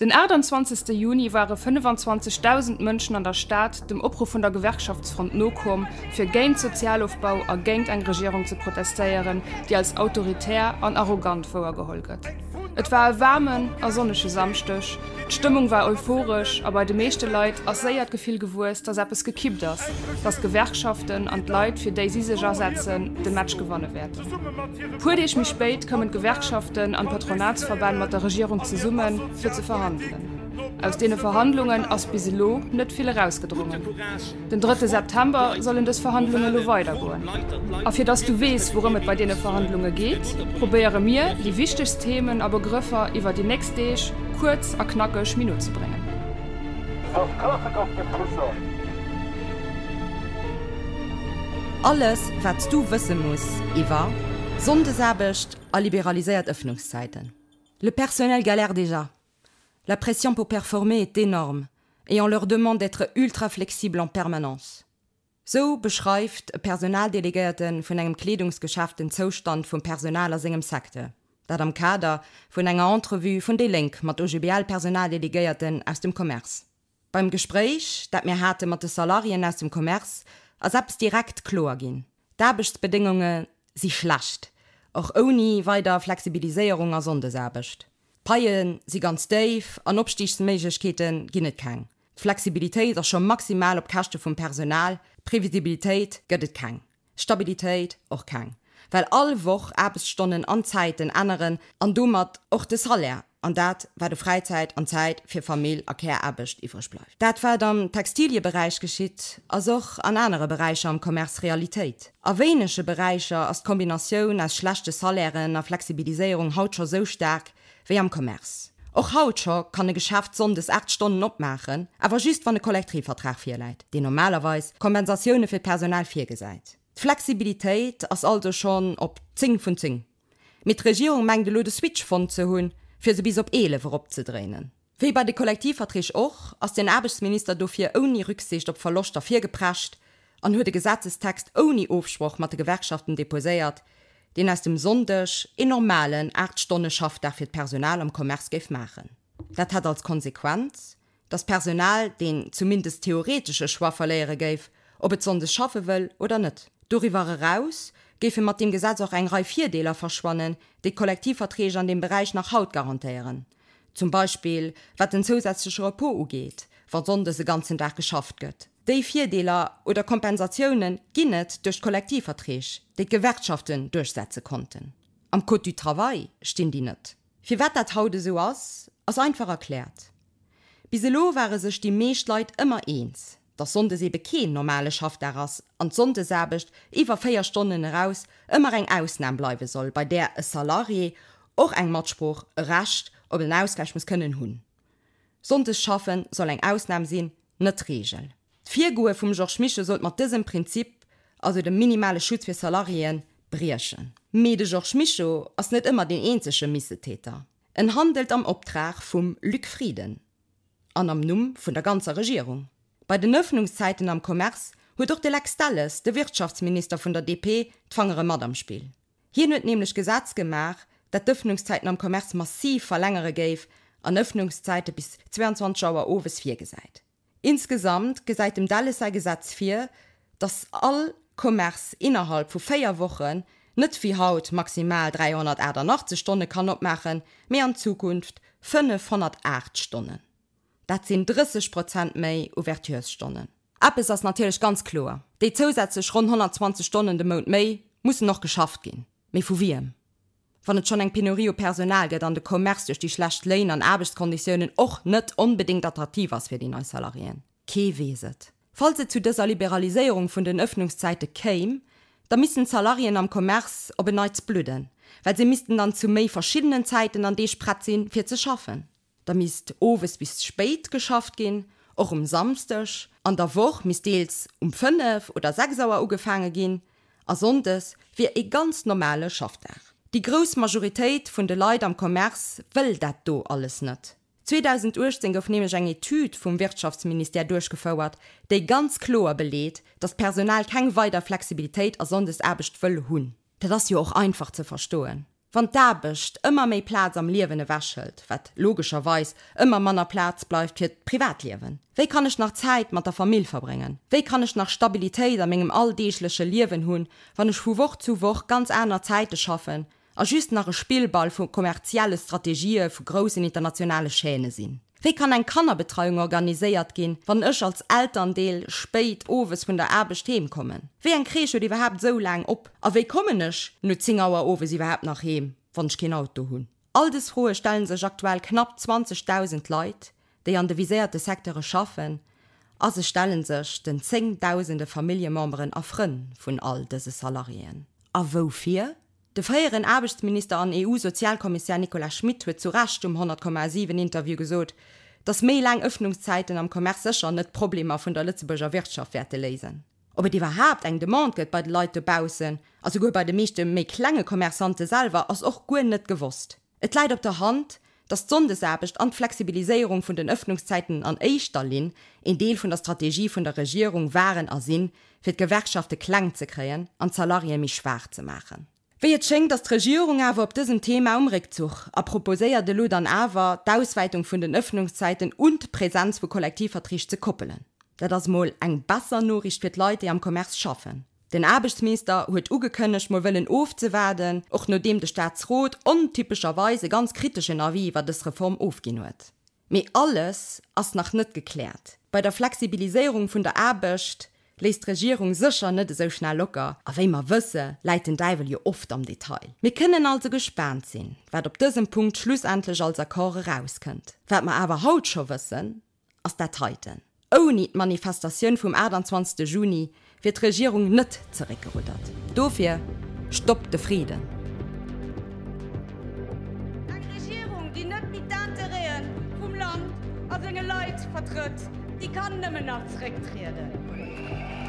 Den 28. Juni ware 25.000 Mënschen an der Stad dem Opruff vun der Gewerkschaftsfront nokomm, fir géint Sozialofbau a géint eng Regierung ze protestéieren, déi als autoritär an arrogant wouergeholl gëtt. Et war e waarmen a sonnege Samschdeg, d'Stëmmung war euphoresch a bei de meeschte Leit ass séier d'Gefill gewuess, dass eppes gekippt ass, dass d'Gewerkschaften an d'Leit, fir déi si sech asetzen, de Match gewanne wäerten. Puer Deeg méi spéit koumen d'Gewerkschaften an d'Patronatsverbänn mat der Regierung zesummen, fir ze verhandelen. Aus deene Verhandlungen ass bis elo net vill erausgedrongen. Den drëtte September sollen dës Verhandlunge lo weidergoen. A fir dass du weess, wourëm et bei deene Verhandlunge geet, probéiere mir, déi wichtegst Themen a Begrëffer iwwer déi nächst Deeg kuerz a knackeg méi no ze bréngen. Alles wat s du wësse muss iwwer Sonndesaarbecht a liberaliséiert Ëffnungszäiten. Le personnel galère déjà. La pression pour performer est énorme et on leur demande d'être ultra flexible en permanence. Sou beschreift e Personaldelegéierte vun engem Kleedungsgeschäft den Zoustand vum Personal a sengem Secteur. Dat am Kader vun enger Entrevue vun déi Lénk mat OGBL-Personaldelegéierten aus dem Commerce. Beim Gespréich, dat mir hate mat de Salariéen aus dem Commerce, ass eppes direkt kloer ginn, D'Aarbechtsbedéngunge si schlecht, och ouni weider Flexibiliséierung a Sonndesaarbecht. D'Paie si ganz déif an Opstigsméiglechkeete ginn et keng. D'Flexibilitéit ass scho maximal op Käschte vum Personal, Previsibilitéit gëtt et keng. Stabilitéit och keng, well all Woch Aarbechtsstonnen an Zäiten änneren an domat och de Salaire an dat, wat u Fräizäit an Zäit fir Famill a Care-Aarbecht iwwreg bleift. Dat, wat am Textilieberäich geschitt, ass och an anere Beräicher am Commerce Realitéit. A wéinege Beräicher ass d'Kombinatioun aus schlechte Salairen a Flexibiliséierung haut scho sou staark wéi am Commerce. Och haut scho kann e Geschäft sonndes 8 Stonnen opmaachen, awer just wann e Kollektrivvertrag virläit, deen normalerweis Kompensatioune fir d'Personal virgesäit. D'Flexibilitéit ass also schonn op 10 vun 10. Mee d'Regierung mengt elo de Switch fonnt ze hunn, fir se bis op 11 eropzedréinen. Wéi bei de Kollektivverträg och, ass den Aarbechtsminister dofir ouni Rücksicht op Verloschter virgeprescht an huet e Gesetzestext ouni Ofsproch mat de Gewerkschaften deposéiert, deen aus dem Sonndeg een normalen 8 Stonne Schaffdag fir d'Personal am Commerce géif maachen. Dat hätt als Konsequenz, datt d'Personal deen zumindest theoretesche Choix verléiere géif, ob et sonndes schaffe wëll oder net. Doriwwer eraus géife mat deem Gesetz och eng Rei Virdeeler verschwannen, déi d'Kollektivverträg an deem Beräich nach haut garantéieren, zum Beispill wat den zousätzleche Repos ugeet, wa sonndes e ganzen Dag geschafft gëtt. Déi Virdeeler oder Kompensatioune ginn et duerch d'Kollektivverträg, déi d'Gewerkschaften duerchsetze konnten. Am Code du travail stinn déi net. Firwat dat haut esou ass, ass einfach erkläert. Bis elo ware sech déi meescht Leit ëmmer eens, dass sonndes ebe keen normale Schaffdag ass an d'Sonndesaarbecht iwwer 4 Stonnen eraus ëmmer eng Ausnam bleiwe soll, bei där e Salarié och eng Matsprooch, e Recht op en Ausgläich muss kënnen hunn. Sonndes schaffen soll eng Ausnam sinn, net d'Reegel. D'Virgoe vum Georges Mischo sollt mat dësem Prinzip, also dem minimale Schutz fir Salariéen, briechen. Mee de Georges Mischo ass net ëmmer deen eenzege Missetäter. En handelt am Optrag vum Luc Frieden an am Numm vun der ganzer Regierung. Bei den Ëffnungszäiten am Commerce huet och de Lex Delles, de Wirtschaftsminister vun der DP, d'Fangere mat am Spill. Hien huet nämlech Gesetz gemaach, dat d'Ëffnungszäiten am Commerce massiv verlängere géif an Ëffnungszäite bis 22 Auer owes virgesäit. Insgesamt gesäit dem Delles säi Gesetz vir, datt all Commerce innerhalb vu 4 Wochen net wéi haut maximal 388 Stonne kann opmaachen, mee an Zukunft 508 Stonnen. Dat sinn 30 Prozent méi Ouverturesstonnen. Eppes ass natierlech ganz kloer, Déi zousätzlech ronn 120 Stonnen de Mount méi mussen och geschafft ginn. Mee vu wiem? Wann et schonn eng Penurie u Personal gëtt an de Commerce duerch déi schlecht Léin an Aarbechtskonditiounen och net onbedéngt attraktiv ass fir déi nei Salariéen? Kee weess et. Falls et zu dëser Liberaliséierung vun den Ëffnungszäite kéim, da missten d'Salariéen am Commerce op en Neits bludden, well se missten dann zu méi verschiddenen Zäiten an Deeg prett sinn, fir ze schaffen. Da misst owes bis spéit geschafft ginn, och um Samsdeg. An der Woch misst deels um 5 oder 6 Auer ugefaange ginn a sonndes wier ee ganz normale Schaffdag. Déi grouss Majoritéit vun de Leit am Commerce wëll dat do alles net. 2018 gouf nämlech eng Etüd vum Wirtschaftsministère duerchgefouert, déi ganz kloer beleet, datt d'Personal keng weider Flexibilitéit a Sonndesaarbecht wëll hunn. Dat ass jo och einfach ze verstoen. Wann d'Aarbecht ëmmer méi Plaz am Liewen ewechhëlt, wat logescherweis ëmmer manner Plaz bleift fir d'Privatliewen, wéi kann ech nach Zäit mat der Famill verbréngen? Wéi kann ech nach Stabilitéit a mengem alldeegleche Liewen hunn, wann ech vu Woch zu Woch ganz aner Zäite schaffen a just nach e Spillball vu kommerzielle Strategië vu groussen internationale Chaîne sinn? Wéi kann eng Kannerbetreiung organiséiert ginn, wann ech als Elterndeel spéit owes vun der Aarbecht heem kommen? Wéi eng Crèche huet iwwerhaapt esou laang op? A wéi kommen ech no 10 Auer owes iwwerhaapt nach heem, wann ech keen Auto hunn? All dës Froe stelle sech aktuell knapp 20.000 Leit, déi an de viséierte Secteure schaffen, a se stelle sech den zéngdausende Familljememberen a Frënn vun all dëse Salariéen. A woufir? De fréieren Aarbechtsminister an EU-Sozialkommissär Nicolas Schmit huet zu Recht um 100,7 Interview gesot, datt méi laang Ëffnungszäiten am Commerce sécher net d'Problemer vun der Lëtzebuerger Wirtschaft wäerte léisen. Ob et iwwerhaapt eng Demande gëtt bei de Leit dobaussen a souguer bei de meeschte méi klenge Commerçante selwer ass och guer net gewosst. Et läit op der Hand, datt d'Sonndesaarbecht an d'Flexibiliséierung vun den Ëffnungszäiten an éischter Linn een Deel vun der Strategie vun der Regierung waren a sinn, fir d'Gewerkschafte kleng ze kréien an d'Salariéë méi schwaach ze maachen. Wéi et schéngt, ass d'Regierung awer op dësem Thema um Réckzuch a proposéiert elo dann awer, d'Auswäitung vun den Ëffnungszäiten un d'Präsenz vu Kollektivverträg ze koppelen. Dat ass mol eng besser Noriicht fir d'Leit, déi am Commerce schaffen. Den Aarbechtsminister huet ugekënnegt, mol wëllen ofzewaarden, och nodeem de Staatsrot ontypescherweis e ganz kriteschen Avis iwwer dës Reform ofginn huet. Mee alles ass nach net gekläert. Bei der Flexibiliséierung vun der Aarbecht léisst d'Regierung sécher net esou schnell locker, a wéi mer wësse läit den Däiwel jo oft am Detail. Mir kënnen also gespaant sinn, wat op dësem Punkt schlussendlech als Accord erauskënnt. Wat mer awer haut scho wëssen, ass dat heiten. Ouni d'Manifestatioun vum 28. Juni wier d'Regierung net zeréckgeruddert. Dofir, Stoppt de Frieden! Eng Regierung, déi net méi d'Intérêten vum Land a senge Leit vertrëtt, déi kann nëmmen nach zerécktrieden.